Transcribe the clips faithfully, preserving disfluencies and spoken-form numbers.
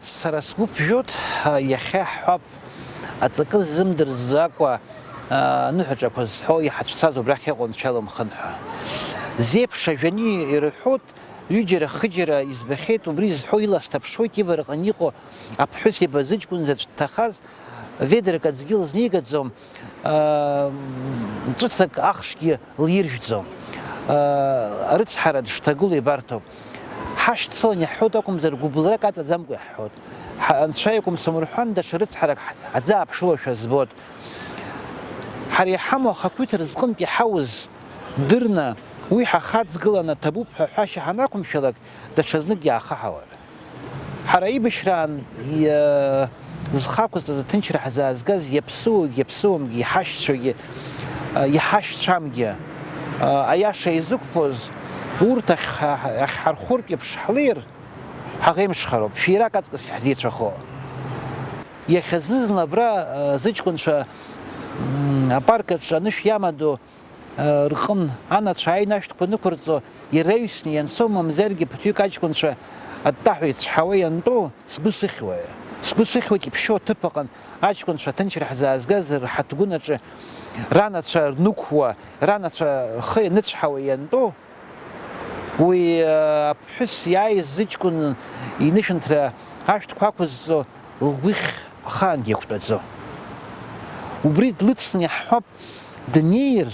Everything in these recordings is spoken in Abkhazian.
Сара сгәы ԥжәоит, иахьа ҳҳәап, аҵакы ззымдырӡакәа аныҳәаҿақәа зҳәо иҳацәцаз убрахь иҟоу анцәа илымхын ҳәа. Зеиԥш ажәаны ирҳәоит, ҩыџьара-хыџьара избахьеит, убри зҳәо иласҭаԥшуеит ивараҟны иҟоу аԥҳәыс иба зыҷкәын заҵә дҭахаз, ведрак аӡгьы лызнеигаӡом, ҵәыцак ахшгьы лиржәӡом. Арыцҳара дышҭагылоу ибарҭоуп. Ҳашьцылан иаҳҳәоит акәымзар, гәыблрак аҵаӡамкәа иаҳҳәоит. Анцәа иакәым сымырҳәан, даҽа рыцҳарак ҳзааԥшылошәа збоит. Ҳара иҳамоу ахақәиҭра зҟынтә иҳауз дырны, уи ҳахаҵгыланы ҭабуп ҳәа ҳәашьа ҳанақәымшәалак, даҽазнык иаахаҳауеит. Ҳара аибашьраан зхы ақәызҵаз, аҭынчра ҳзаазгаз иаԥсыуоугьы иаԥсыуамгьы, иҳашьцәагьы иҳашьцәамгьы, аиаша изықәԥоз, урҭ ахь ҳархәыртә еиԥш ҳлеир, ҳаӷеимшхароуп, шәирак аҵкыс иаҳзеицәахо. Иахьазызны абра зыҷкәынцәа апарк аҿы анышә иамадоу рҟын анацәа ааины ашәҭқәа нықәырҵо, ираҩсны ианцо, мамзаргьы ԥыҭҩык аҷкәынцәа аттаҳәа ицәҳауа иантәоу, сгәы сыхьуеит. Сгәы сыхьуеит иԥшьоу аҭыԥ аҟын аҷкәынцәа аҭынчра ҳзаазгаз рҳаҭгәын аҿы ранацәа рнықәуа, ранацәа рхы ианыцәҳауа иантәоу, уи аԥҳәыс иааиз зыҷкәын инышәынҭра ашәҭқәа ақәызҵо лгәыхь ахаангьы иақәтәаӡом. Убри длыцны иаҳҳәап, днеир,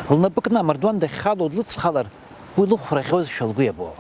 лнапы кны амардуан дахьхало длыцхалар, уи лыхәра ӷьозшәа лгәы иабо.